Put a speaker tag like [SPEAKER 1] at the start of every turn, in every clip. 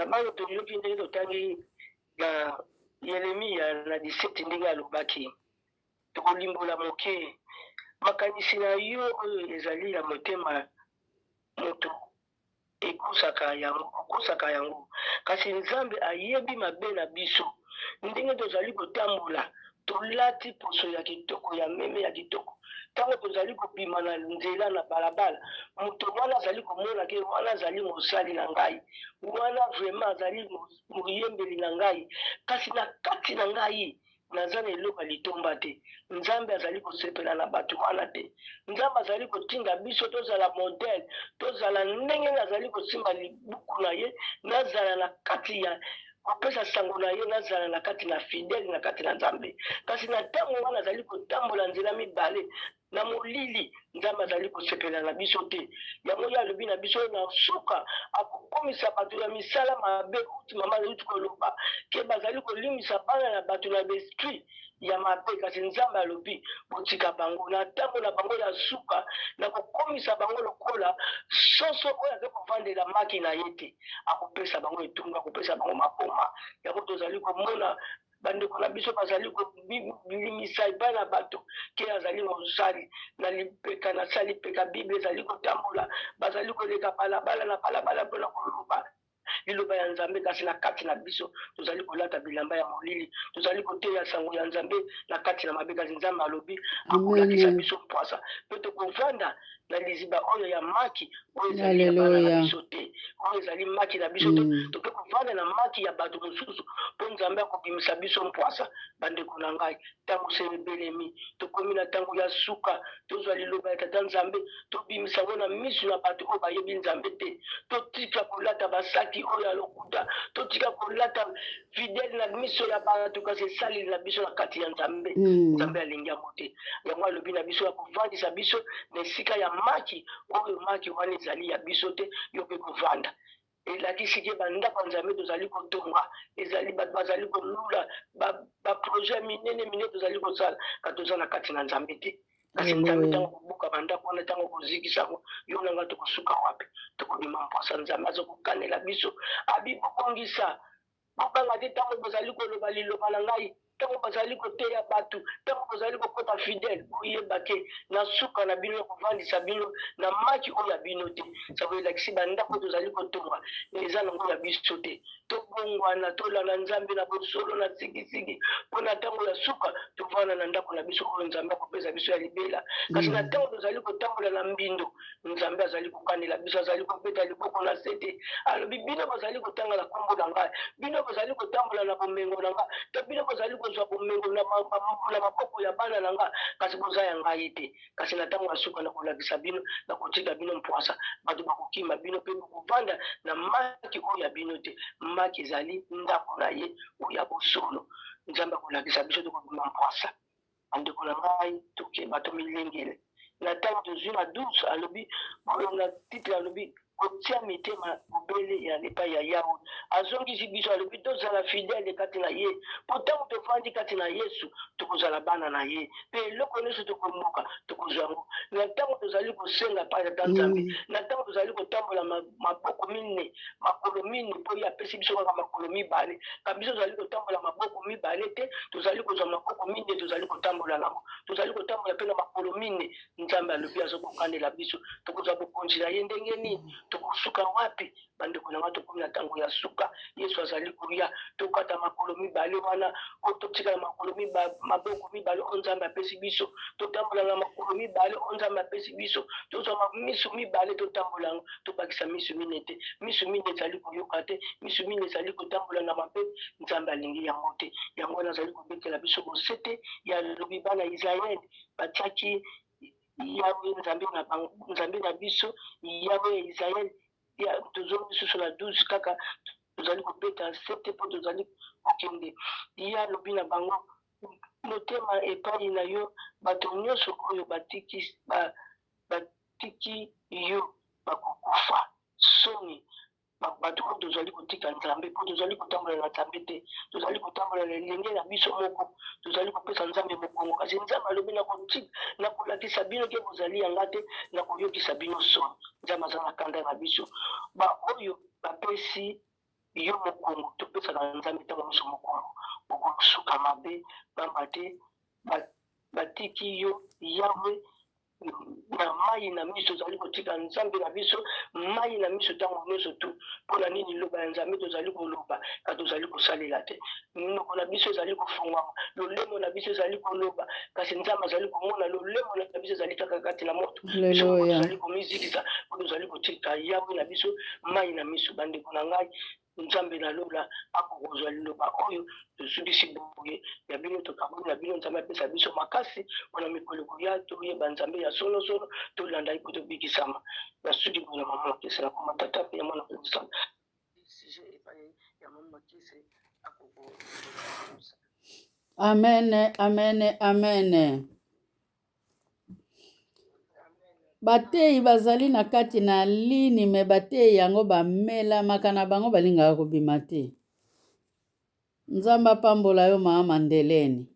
[SPEAKER 1] Na bana toyoki ndenge totangi na Yeremia na 17 ndenge alobaki, tokolimbola moke makanisi na yo oyo ezali na motema moto ekosaka yango, okosaka yango. Kasi Nzambe ayebi mabe na biso, ndenge tozali kotambola, tolati poso ya kitoko ya meme ya kitoko. Ntango tozali kobima na nzela na balabala, moto wana azali komona ke wana azali mosali na ngai, wana vraiment azali moyembeli na ngai, kasi na kati na ngai naza na eloko ya litomba te. Nzambe azali kosepela na bato wana te. Nzambe azali kotinda biso tozala modele, tozala ndenge nazali kosimba libuku na ye, nazala na kati ya kopesa sango na ye, nazala na kati na fidele na kati na Nzambe. Kasi na ntango wana azali kotambola nzela mibale na molili, Nzambe azali kosepela na biso te. Yango ye alobi na biso na suka akokomisa bato ya misala mabe. Uti mama azali koloba ke bazali kolimisa bana na bato na esprit ya mabe, kasi Nzambe alobi botika bango na ntango na bango ya suka, na kokomisa bango lokola soso oyo aza kovandela maki na ye te. Akopesa bango etumbu, akopesa bango maboma. Yango tozali komona bandeko na biso bazali kolimisa epai na bato ke azali mosali na lipeka na sa lipeka, Bible ezali kotambola, bazali koleka balabala na balabala mpona koloba liloba ya Nzambe, kasi na kati na biso tozali kolata bilamba ya molili, tozali koteya sango ya Nzambe na kati na mabe, kasi Nzambe alobi akolakisa biso mpwasa mpe tokovanda na liziba oyo ya maki oyo ezali ya bana na biso te, oyo ezali maki na biso te. Toke kovanda na maki ya bato mosusu mpo Nzambe akobimisa biso mpwasa. Bandeko na ngai, ntango se ebelemi, tokomi na ntango ya suka. Tozwa liloba ya Tata Nzambe, tobimisa yango na miso na bato oyo bayebi Nzambe te. Totika kolata basaki oyo ya lokuta, totika kolata fidèle na miso ya bato, kasi esaleli na biso na kati ya Nzambe. Nzambe alingi yango te. Yango alobi na biso ya kovandisa biso na esika ya maki oyo maki wana ezali ya biso te, yo mpe kovanda. Elakisi ke bandako ya Nzambe tozali kotonga, ezali bato bazali kolula baprojet minene minene tozali kosala, kasi toza na kati na Nzambe te. Kasi Nzambe ntango kobuka bandako wana, ntango kozikisa yango, yo na ngai tokosuka wapi? Tokobima mposa. Nzambe aza kokanela biso, abi bobongisa, bobanga te ntango bozali koloba liloba na ngai, ntango bazali koteya bato, ntango bozali kokota fidèle, boyeba ke na suka na bino ya kovandisa bino na maki oyo ya bino te. Sango elakisi bandako tozali kotonga eza nango ya biso te. Tobongwana, tolanda Nzambe na bosolo na sikisiki, mpo na ntango ya suka tovanda na ndako na biso oyo Nzambe akopesa biso ya libela. Kasi na ntango tozali kotambola na mbindo, Nzambe azali kokanela biso, azali kobeta liboko na se te. Alobi, bino bozali kotanga na nkombo na ngai, bino bozali kotambola na bomengo na ngai, to bino bozali kozwa bomengo na maboko ya bana na ngai, kasi boza ya ngai te. Kasi na ntango ya suka nakolakisa bino, nakotika bino mpwasa, bato bakokima bino mpe bokovanda na maki oyo ya bino te. Maki ezali ndako na ye oyo ya bosolo. Nzambe akolakisa biso, tokobima mpwasa. Bandeko na ngai, tokeba, tomilengele na ntango tozwi na 12. Alobi na titre, alobi kotia mitema bobele ya epai ya Yawe. Azongisi biso, alobi tozala fidèle kati na ye, mpo ntango tovandi kati na Yesu, tokozala bana na ye, mpe eloko nyonso tokoluka tokozwa yango. Na ntango tozali kosenga epai ya Tata Nzambe, na ntango tozali kotambola maboko mine, makolo mine, mpo ye apesi biso kaka makolo mibale, kasi biso tozali kotambola maboko mibale te, tozali kozwa maboko mine, tozali kotambola nango, tozali kotambola mpe na makolo mine. Nzambe alobi aza kokanela biso, tokozwa bokonzi na ye ndenge nini? Tokosuka wapi? Bandeko na ngai, tokomi na ntango ya suka. Yesu azali koya. Tokata makolo mibale wana oyo, totikala makolo maboko mibale oyo Nzambe apesi biso, totambola na makolo mibale oyo Nzambe apesi biso, tozwa miso mibale, totambola yango, tobakisa miso mine te. Miso mine ezali koyoka te, miso mine ezali kotambola na mabe. Nzambe alingi yango te. Yango wana azali kobetela biso bosete. Ye alobi bana Israele batiaki Yawe Nzambe na bango, Nzambe na biso, Yawe ya Israele. Tozongi lisusu na 12 kaka, tozali kobeta sete mpo tozali kokende. Ye alobi na bango, motema epai na yo, bato nyonso oyo batiki, batiki yo bakokufa soni. Bato oyo tozali kotika Nzambe mpo tozali kotambola na Nzambe te, tozali kotambola na elenge na biso moko, tozali kopesa Nzambe mokongo. Kasi Nzambe alobi, nakotika, nakolakisa bino ke bozali ya nga te, nakoyokisa bino soni. Nzambe aza na kanda na biso baoyo bapesi. Yo mokongo, topesaka Nzambe ntango nyonso mokongo, okosuka mabe, pamba te batiki yo Yawe na mai na miso. Tozali kotika Nzambe na biso mai na miso ntango nyonso tu. Mpo na nini? Liloba ya Nzambe tozali koloba, kasi tozali kosalela te. Monoko na biso ezali kofungwama, lolemo na biso ezali koloba, kasi Nzambe azali komona lolemo na biso ezali kaka kati na moto. Biso moko tozali komizikisa mpo tozali kotika Yawe na biso mai na miso. Bandeko na ngai, Nzambe na lola akokozwa liloba oyo tosukisi boye ya bino, tokaboli na bino. Nzambe apesa biso makasi mpona mikolo ekoya, toyeba Nzambe ya solosolo, tolanda ye mpo tobikisama. Nasuki boye na mama Makese, na koma tata mpe ya mwana mpe mosala sujet epai ya mama Makese akokosa.
[SPEAKER 2] Amen, amen, amen. Bateyi bazali na kati na lini me bateyi yango bamelamaka na bango balingaka kobima te. Nzambe apambola yo mama Mandeleni.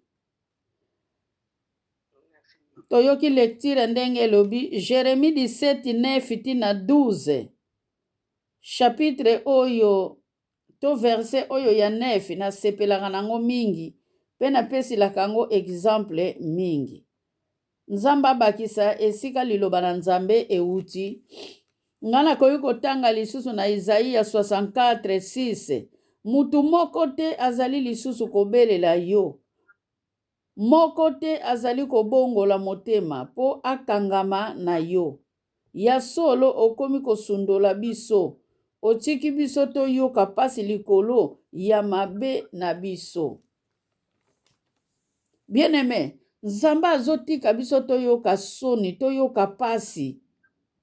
[SPEAKER 2] Toyoki lecture ndenge elobi Jeremie 17 9 ti na 12 chapitre oyo to verset oyo ya 9 nasepelaka nango mingi mpe napesilaka yango exemple mingi. Nzambe abakisa esika liloba na Nzambe ewuti. Nga nakoki kotanga lisusu na Isaia 64 6 mutu moko te azali lisusu kobelela yo, moko te azali kobongola motema mpo akangama na yo. Ya solo okomi kosundola biso, otiki biso toyoka pasi likolo ya mabe na biso. Bien aime, Nzambe azotika biso toyoka soni, toyoka pasi,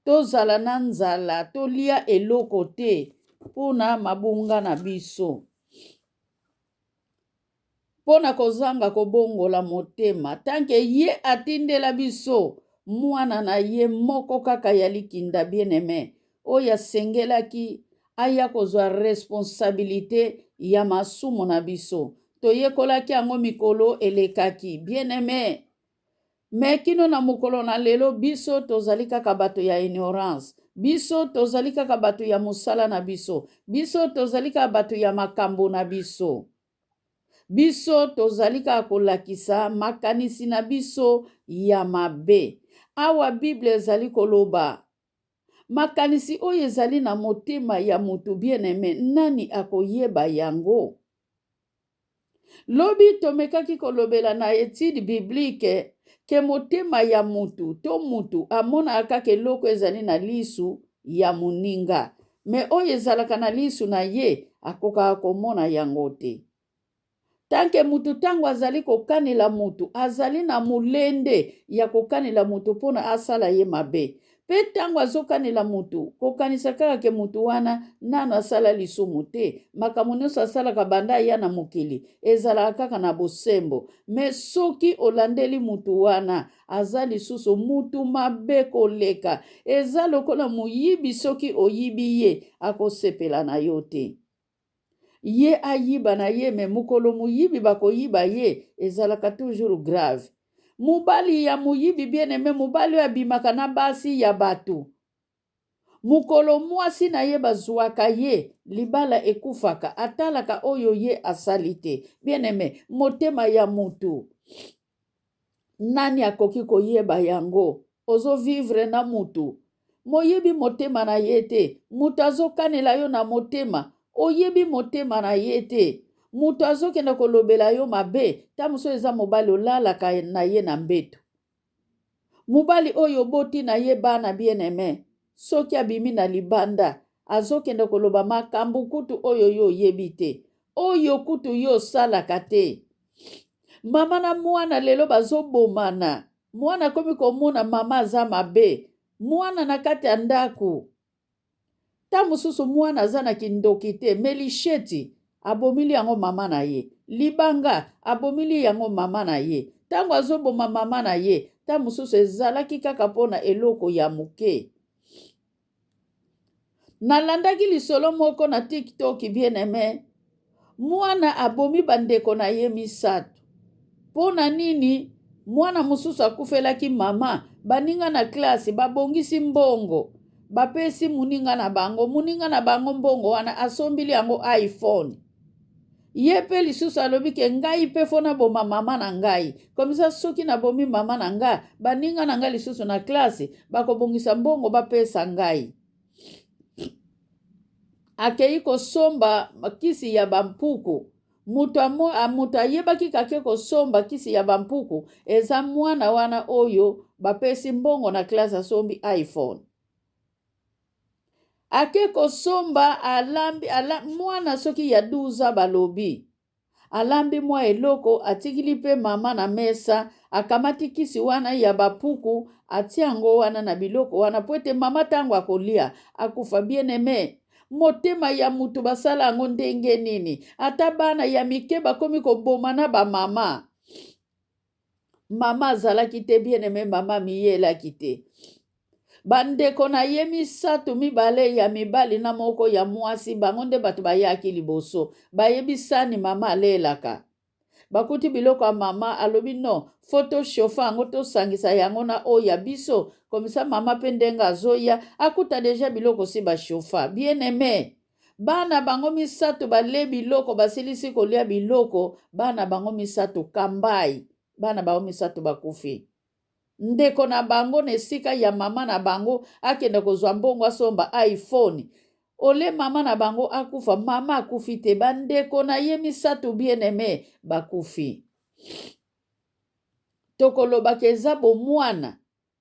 [SPEAKER 2] tozala na nzala, tolia eloko te mpona mabunga na biso. Mpo na kozanga kobongola motema, tanke ye atindela biso mwana na ye moko kaka ya likinda bien-aime, oyo asengelaki aya kozwa responsabilite ya masumu na biso. Toyekolaki yango mikolo elekaki. Bien-aime, me kino na mokolo na lelo biso tozali kaka bato ya ignorance. Biso tozali kaka bato ya mosala na biso. Biso tozali kaka bato ya makambo na biso. Biso tozali kaka kolakisa makanisi na biso ya mabe. Awa Bible ezali koloba makanisi oyo ezali na motema ya moto bien-aime, nani akoyeba yango? Lobi tomekaki kolobela na etude biblique ke motema ya mutu to mutu amonaka kaka eloko ezali na lisu ya moninga, me oyo ezalaka na lisu na ye akokaka komona yango te. Tanke mutu ntango azali kokanela mutu, azali na molende ya kokanela mutu mpona asala ye mabe. Mpe ntango azokanela mutu, kokanisa kaka ke mutu wana nano asala lisumu te, makambo nyonso asalaka banda aya na mokili ezalaka kaka na bosembo. Me soki olandeli mutu wana, aza lisusu mutu mabe koleka. Eza lokola moyibi, soki oyibi ye akosepela na yo te. Ye ayiba na ye, me mokolo moyibi bakoyiba ye ezalaka toujours grave. Mobali ya moyibi bien aime, mobali oyo abimaka na basi ya bato, mokolo mwasi na ye bazwaka ye, libala ekufaka, atalaka oyo ye asali te. Bien aime, motema ya mutu nani akoki koyeba yango? Ozo vivre na mutu moyebi motema na ye te, mutu azokanela yo na motema, oyebi motema na ye te, mutu azokende kolobela yo mabe, ta mosusu eza mobali olalaka na ye na mbeto, mobali oyo oboti na ye bana bien aime, soki abimi na libanda azokende koloba makambo kutu oyo yo oyebi te, oyo kutu yo osalaka te. Mama na mwana lelo bazobomana, mwana akomi komona mama aza mabe, mwana na kati ya ndako. Ta mosusu mwana aza na kindoki te, me lisheti abomili yango mama na ye, libanga abomili yango mama na ye. Ntango azoboma mama na ye, ta mosusu ezalaki kaka mpo na eloko ya moke. Nalandaki lisolo moko na TikTok bien aime, mwana abomi bandeko na ye misato. Mpo na nini? Mwana mosusu akufelaki mama, baninga na klase babongisi mbongo. Bapesi moninga na bango, moninga na bango mbongo wana asombili yango iPhone. Ye mpe lisusu alobi ke ngai mpe fo naboma mama na ngai, komisa soki nabomi mama na ngai, baninga na ngai lisusu na klase bakobongisa mbongo bapesa ngai. Akei kosomba kisi ya bampuku. Moto moto ayebaki kake kosomba kisi ya bampuku eza mwana wana oyo bapesi mbongo na klase asombi iPhone. Ake kosomba alambi ala, mwana soki ya 12 ans balobi alambi mwa eloko atikili mpe mama na mesa, akamati kisi wana ya bapuku atia yango wana na biloko wana mpo ete mama ntango akolia akufa. Bien aime, motema ya moto basala yango ndenge nini? Ata bana ya mike bakomi koboma na bamama. Mama azalaki te, bien aime, mama amiyelaki te. Bandeko na ye misato, mibale ya mibali na moko ya mwasi, bango nde bato bayaki liboso. Bayebisani mama alelaka. Bakuti biloko ya mama, alobi no, fo toshofa yango, tosangisa yango na oyo ya biso, komisa mama mpe ndenge azoya akuta deja biloko si bashofa. Bien aime, bana bango misato bale biloko, basilisi kolia biloko, bana bango misato kambai, bana bango misato bakufi. Ndeko na bango na esika ya mama na bango akende kozwa mbongo asomba iPhone, ole mama na bango akufa, mama akufi te, bandeko na ye misato bien aime bakufi. Tokolobaka eza bomwana.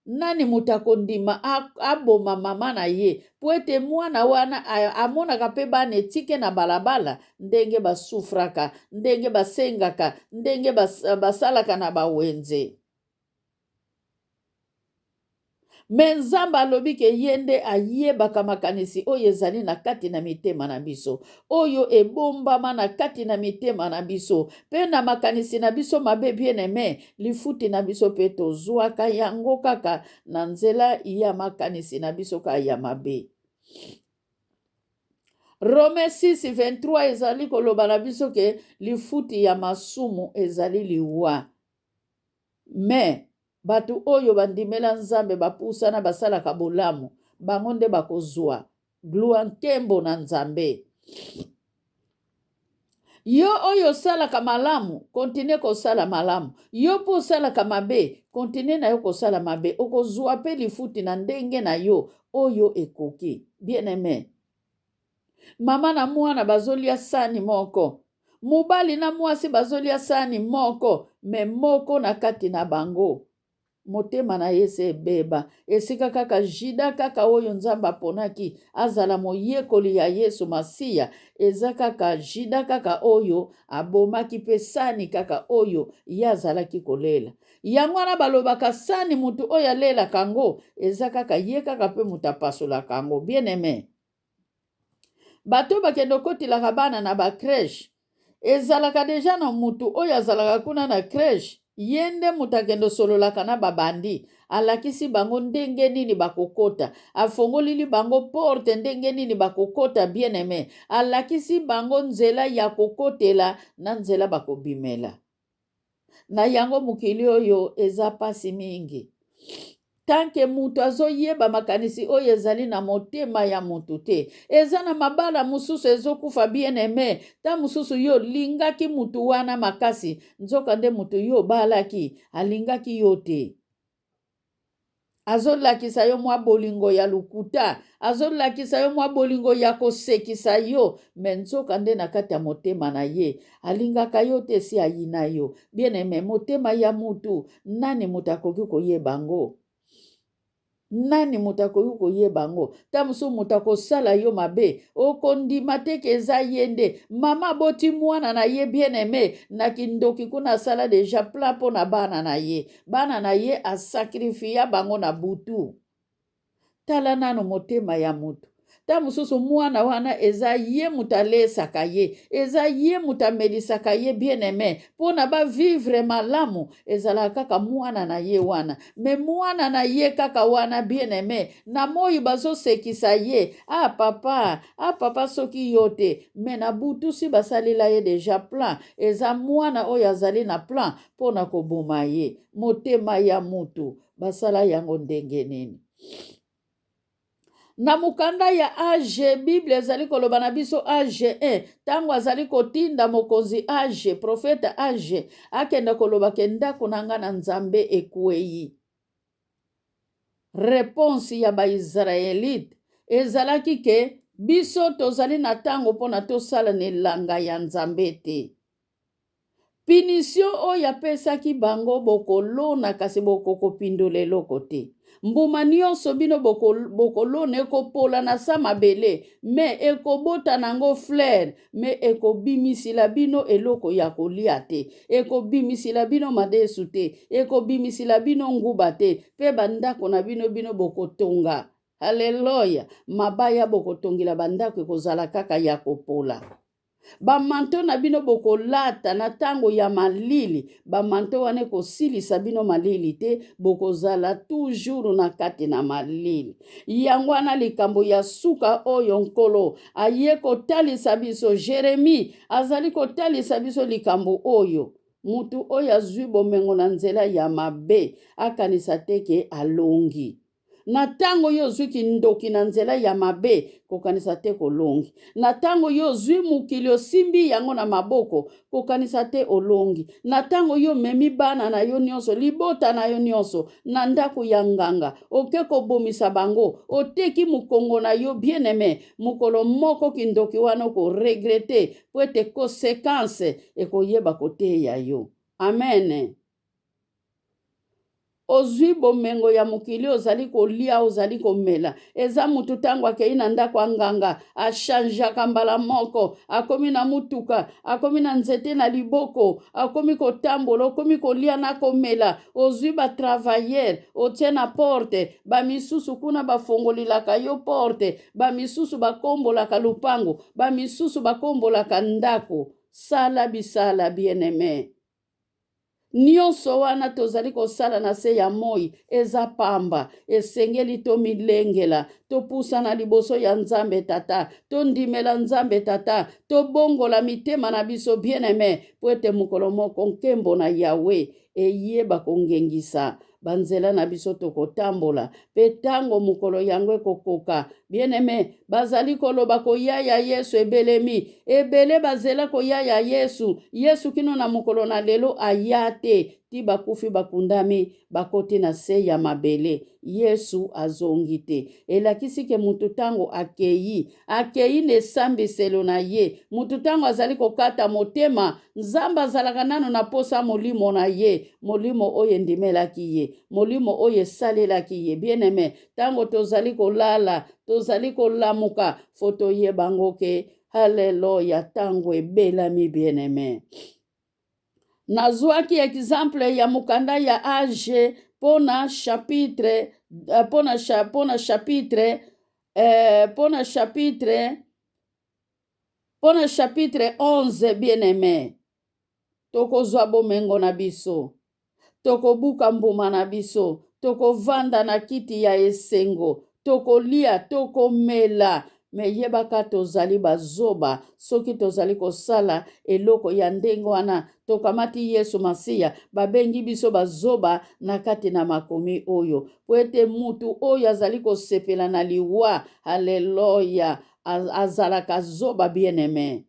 [SPEAKER 2] Nani moto akondima aboma mama na ye? Po ete mwana wana amonaka mpe bana etike na balabala ndenge basufraka, ndenge basengaka, ndenge basalaka na bawenze. Me Nzambe alobi ke ye nde ayebaka makanisi oyo ezali na kati na mitema na biso, oyo ebombama na kati na mitema na biso, mpe na makanisi na biso mabe. Bien aime, lifuti na biso mpe tozwaka yango kaka na nzela ya makanisi na biso kaka ya mabe. Rome 6:23 ezali koloba na biso ke lifuti ya masumu ezali liwa. Me bato oyo bandimela Nzambe, bapusana, basalaka bolamu, bango nde bakozwa gloire, nkembo na Nzambe. Yo oyo osalaka malamu, kontinue kosala malamu. Yo mpo osalaka mabe, kontinue na yo kosala mabe, okozwa mpe lifuti na ndenge na yo oyo ekoki. Bien aime, mama na mwana bazolia sani moko, mobali na mwasi bazolia sani moko, me moko na kati na bango motema na ye se ebeba. Esika kaka Juda kaka oyo Nzambe aponaki azala moyekoli ya Yesu Masiya, eza kaka Juda kaka oyo abomaki mpe sani kaka oyo ye azalaki kolela. Yango wana balobaka sani moto oyo alelaka yango eza kaka ye kaka mpe moto apasolaka yango. Bien aime, bato bakende kotilaka bana na ba crèche, ezalaka deja na mutu oyo azalaka kuna na crèche, ye nde moto akende osololaka na babandi, alakisi bango ndenge nini bakokota, afongolili bango porte ndenge nini bakokota. Bien aime, alakisi bango nzela ya kokotela na nzela bakobimela. Na yango mokili oyo eza pasi mingi. Tanke moto azoyeba makanisi oyo ezali na motema ya moto te. Eza na mabala mosusu ezokufa, bien aime. Ta mosusu yo olingaki motu wana makasi, nzoka nde motu yo obalaki alingaki yo te. Azolakisa yo mwa bolingo ya lokuta, azolakisa yo mwa bolingo ya kosekisa yo, me nzoka nde na kati ya motema na ye alingaka yo te, esi ayina yo. Bien aime, motema ya mutu, nani moto akoki koyeba yango? Nani moto akoki koyeba yango? Ta mosusu moto akosala yo mabe, okondima te ke eza ye nde mama aboti mwana na ye. Bien aime, na kindoki kuna asala deja plan mpo na bana na ye. Bana na ye asakrifia bango na butu. Tala nano motema ya moto. Ta mosusu mwana wana eza ye moto alesaka ye, eza ye moto amelisaka ye. Bien aime, mpo na bavivre malamu ezalaka kaka mwana na ye wana. Me mwana na ye kaka wana, bien aime, na moi bazosekisa ye: a papa, a papa, soki yo te. Me na butu si basalela ye deja plan, eza mwana oyo azali na plan mpo na koboma ye. Motema ya mutu basala yango ndenge nini? Na mokanda ya Age, Biblia ezali koloba na biso Age 1, ntango azali kotinda mokonzi Age, profeta Age, akende koloba ke ndako na nga na Nzambe ekwei. Reponse ya Baisraelite ezalaki ke biso tozali na ntango mpo na tosala na elanga ya Nzambe te. Punition oyo apesaki bango, bokolona kasi bokokopindola eloko te. Mbuma nyonso bino bokolona ekopola na sa mabele, me ekobota nango fleur, me ekobimisila bino eloko ya kolia te, ekobimisila bino madesu te, ekobimisila bino nguba te, pe bandako na bino bino bokotonga. Haleluya! Mabaya bokotongela bandako ekozala kaka ya kopola. Bamanto na bino bokolata na ntango ya malili, bamanto wana ekosilisa bino malili te, bokozala toujours na kati na malili. Yango wana likambo ya suka oyo Nkolo aye kotalisa biso, Jeremie azali kotalisa biso likambo oyo. Mutu oyo azwi bomengo na nzela ya mabe akanisa te ke alongi. Na ntango yo ozwi kindoki na nzela ya mabe, kokanisa te kolongi. Na ntango yo ozwi mokili osimbi yango na maboko, kokanisa te olongi. Na ntango yo omemi bana na yo nyonso, libota na yo nyonso na ndako ya nganga, oke kobomisa bango, oteki mokongo na yo bien-aime, mokolo moko kindoki wana okoregrete mpo ete consequence ekoyeba koteya yo. Amen. Ozwi bomengo ya mokili, ozali kolia, ozali komela. Eza mutu ntango akei na ndako ya nganga, achangeaka mbala moko, akomi na mutuka, akomi na nzete na liboko, akomi kotambola, okomi kolia na komela. Ozwi ba travailleur, otie na porte, ba misusu kuna bafongolelaka yo porte, ba misusu bakombolaka lopango, ba misusu bakombolaka ndako. Sala bisala, bien-aime. Nionso wana tozali kosala na se ya moi eza pamba. Esengeli tomilengela, topusana liboso ya Nzambe Tata, tondimela Nzambe Tata, tobongola mitema na biso bien-aime, mpo ete mokolo moko nkembo na Yahweh eyeba kongengisa banzela na biso tokotambola. Mpe ntango mokolo yango ekokoka, bien-aime, bazali koloba koya ya Yesu ebelemi. Ebele bazela koya ya Yesu. Yesu kino na mokolo na lelo aya te, ti bakufi bakundami, bakoti na se ya mabele. Yesu azongi te. Elakisi ke mutu ntango akeyi, akeyi na esambiselo na ye. Mutu ntango azali kokata motema, Nzambe azalaka nano na posa molimo na ye, molimo oyo endimelaki ye, molimo oyo esalelaki ye. Bien-aime, ntango tozali kolala, tozali kolamuka, fo toyeba ngo ke haleluya, ntango ebelami. Bien-aime, nazwaki exemple ya mokanda ya Age pona chapitre pona pona chapitre pona chapitre pona chapitre 11. Bien-aime, tokozwa bomengo na biso, tokobuka mbuma na biso, tokovanda na kiti ya esengo, tokolia, tokomela. Me yebaka tozali bazoba soki tozali kosala eloko ya ndenge wana. Tokamati Yesu Masiya, babengi biso bazoba na kati na makomi oyo, po ete mutu oyo azali kosepela na liwa, haleluya, azalaka zoba. Bien-aime,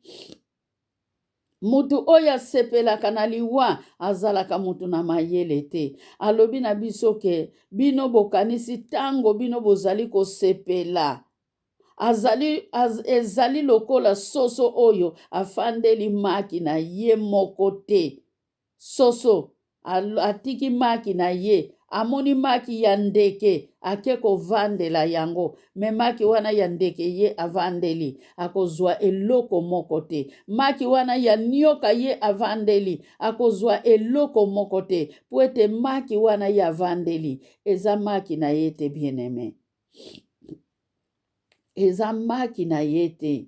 [SPEAKER 2] mutu oyo asepelaka na liwa azalaka mutu na mayele te. Alobi na biso ke bino bokanisi ntango bino bozali kosepela, azali ezali lokola soso oyo afandeli maki na ye moko te. Soso atiki maki na ye, amoni maki ya ndeke, ake kovandela yango. Me maki wana ya ndeke ye avandeli, akozwa eloko moko te. Maki wana ya nioka ye avandeli, akozwa eloko moko te, po ete maki wana ye avandeli eza maki na ye te. Bien-aime, eza maki na ye te.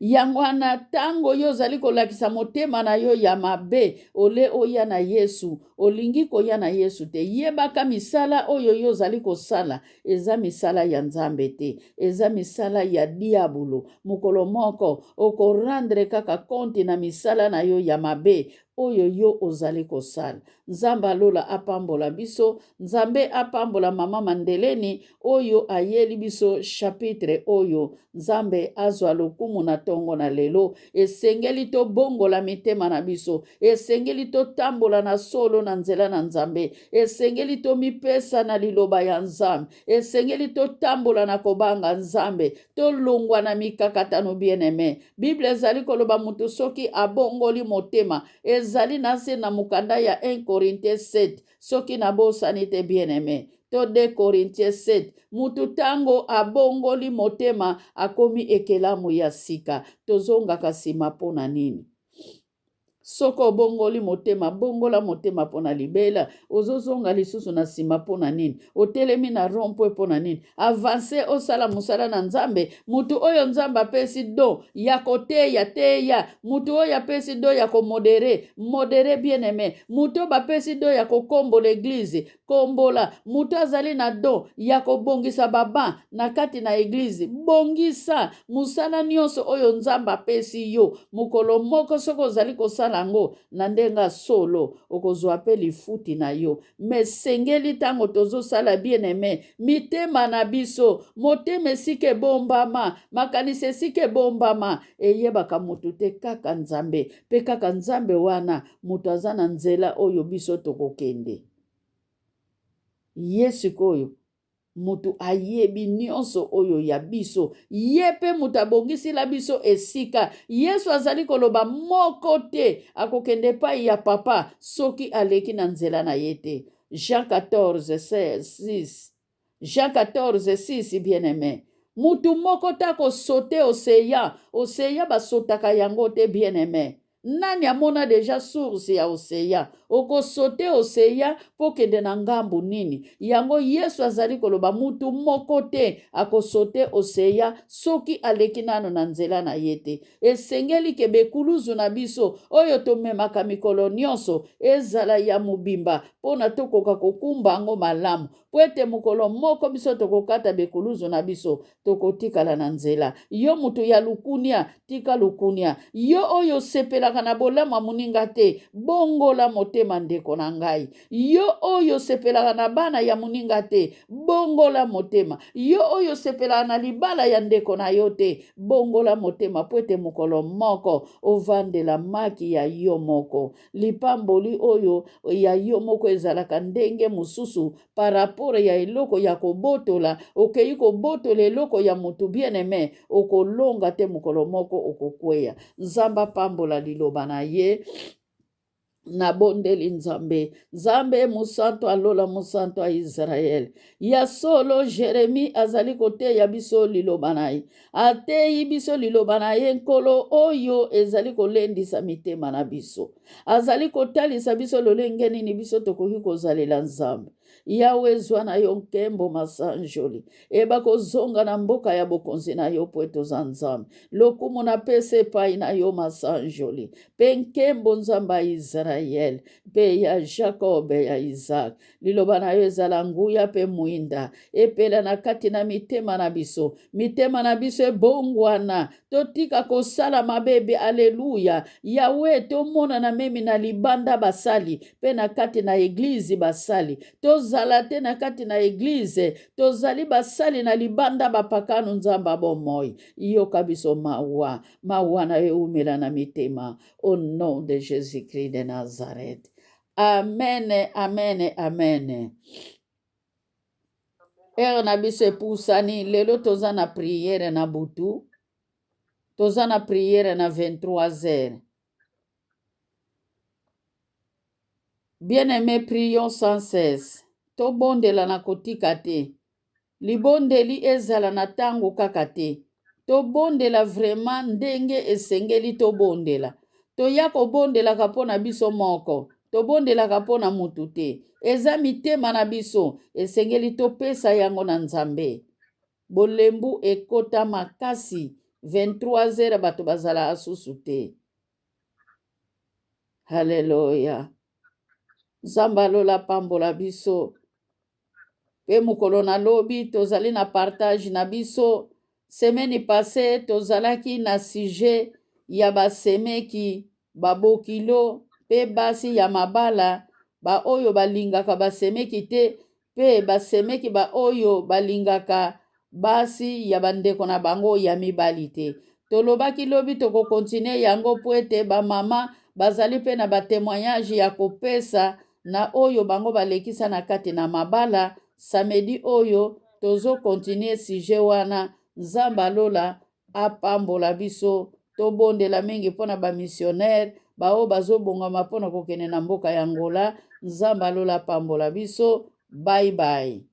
[SPEAKER 2] Yango wana ntango yo ozali kolakisa motema na yo ya mabe, ole oya na Yesu, olingi koya na Yesu te, yebaka misala oyo yo ozali kosala eza misala ya Nzambe te, eza misala ya diabolo. Mokolo moko okorendre kaka konti na misala na yo ya mabe. oyo yo ozali kosala. Nzambe ya lola apambola biso. Nzambe apambola mama Mandeleni oyo ayeli biso chapitre oyo. Nzambe azwa lokumu na tongo na lelo. Esengeli tobongola mitema na biso. Esengeli totambola na solo na nzela na Nzambe. Esengeli tomipesa na liloba ya Nzambe. Esengeli totambola na kobanga Nzambe. Tolongwa na mikakatano bien-aime. Bible ezali koloba moto soki abongoli motema. Ezali na se na mokanda ya 1 Corinthiens 7 soki nabosani te bien-aime. To 2 Corinthiens 7. Moto tango abongoli motema akomi ekelamu ya sika. Tozongaka nsima mpo na nini? Soki obongoli motema, bongola motema mpo na libela. Ozozonga lisusu na nsima mpo na nini? Otelemi na rond-point mpo na nini? Avance, osala mosala na Nzambe. Moto oyo Nzambe apesi don ya koteya, teya. Moto oyo apesi don ya komodere, modere bien-aime. Moto oyo bapesi don ya kokombola eglise, kombola. Moto azali na don ya kobongisa ba banc na kati na eglise, bongisa. Mosala nyonso oyo Nzambe apesi yo, mokolo moko soki ozali kosala yango na ndenge ya solo, okozwa mpe lifuti na yo. Me sengeli ntango tozosala bien-aime, mitema na biso, motema esika ebombama, makanisi esika ebombama, eyebaka moto te, kaka Nzambe. Mpe kaka Nzambe wana moto aza na nzela oyo biso tokokende. Ye sikoyo moto ayebi nyonso oyo ya biso, ye mpe moto abongisila biso esika. Yesu azali koloba moko te akokende epai ya papa soki aleki na nzela na ye te. Jean 14, 6. Jean 14, 6, bien-aimé. Mutu moko te akosote oseya. Oseya basotaka yango te, bien-aimé. Nani amona deja source ya oseya? Okosote oseya mpo okende na ngambu nini? Yango Yesu azali koloba mutu moko te akosote oseya soki aleki nano na nzela na ye te. Esengeli ke bekuluzu na biso oyo tomemaka mikolo nyonso ezala ya mobimba mpo na tokoka kokumba yango malamu, mpo ete mokolo moko biso tokokata bekuluzu na biso, tokotikala na nzela. Yo moto ya lukunia, tika lukunia. Yo oyo osepelaka na bolamu ya moninga te, bongola motema ndeko na ngai. Yo oyo osepelaka na bana ya moninga te, bongola motema. Yo oyo osepelaka na libala ya ndeko na yo te, bongola motema, mpo ete mokolo moko ovandela maki ya yo moko. Lipamboli oyo ya yo moko ezalaka ndenge mosusu par rapport ya eloko ya kobotola. Okei kobotola eloko ya motu, bien-aimé, okolonga te, mokolo moko okokweya. Nzambe apambola liloba na ye. Nabondeli Nzambe, Nzambe mosantu alola, mosantu ya Israele. Ya solo, Jeremie azali koteya biso liloba na ye. Ateyi biso liloba na ye, Nkolo, oyo ezali kolendisa mitema na biso. Azali kotalisa biso lolenge nini biso tokoki kozalela Nzambe. Yawe, zwa na yo nkembo masanjoli. Eba kozonga na mboka ya bokonzi na yo, po ete oza Nzambe. Lokumu napesa epai na yo masanjoli mpe nkembo, Nzambe ya Israele mpe ya Jacob ya Isaac. Liloba na yo ezala nguya mpe mwinda epela na kati na mitema na biso. Mitema na biso ebongwana, totika kosala mabe. Aleluya. Yawe, tomona na memi na libanda basali mpe na kati na eglize basali. Tozala te na kati na eglize tozali basali, na libanda bapakano. Nzambe bomoi, yoka biso mawa, mawa na yo eumela na mitema. Au nom de Jésus-Christ de Nazareth. Amen, amen, amen. Heure na biso epusani. Lelo toza na priere na butu, toza na priere na 23 heures. Bien-aimé, prions sans cesse. Tobondela na kotika te. Libondeli ezala na ntango kaka te. Tobondela vraiment ndenge esengeli tobondela. Toya kobondelaka mpo na biso moko, tobondelaka mpo na mutu te. Eza mitema na biso, esengeli topesa yango na Nzambe. Bolembu ekota makasi, 23 heures bato bazalaka susu te. Haleluya. Nzambe alola pambola biso. Mpe mokolo na lobi tozali na partage na biso. Semaine passée tozalaki na sujet ya basemeki, babokilo. mpe basi ya mabala baoyo balingaka basemeki te mpe basemeki baoyo balingaka basi ya bandeko na bango ya mibali te. Tolobaki lobi tokokontinue yango mpo ete bamama bazali mpe na batemoignage ya kopesa na oyo bango balekisa na kati na mabala. Samedi oyo tozokontinue sujet wana. Nzambe alola apambola biso. Tobondela mingi mpo na bamissionnaire baoyo bazobongama mpo na kokende na mboka ya Angola. Nzambe alola apambola biso. Bye bye.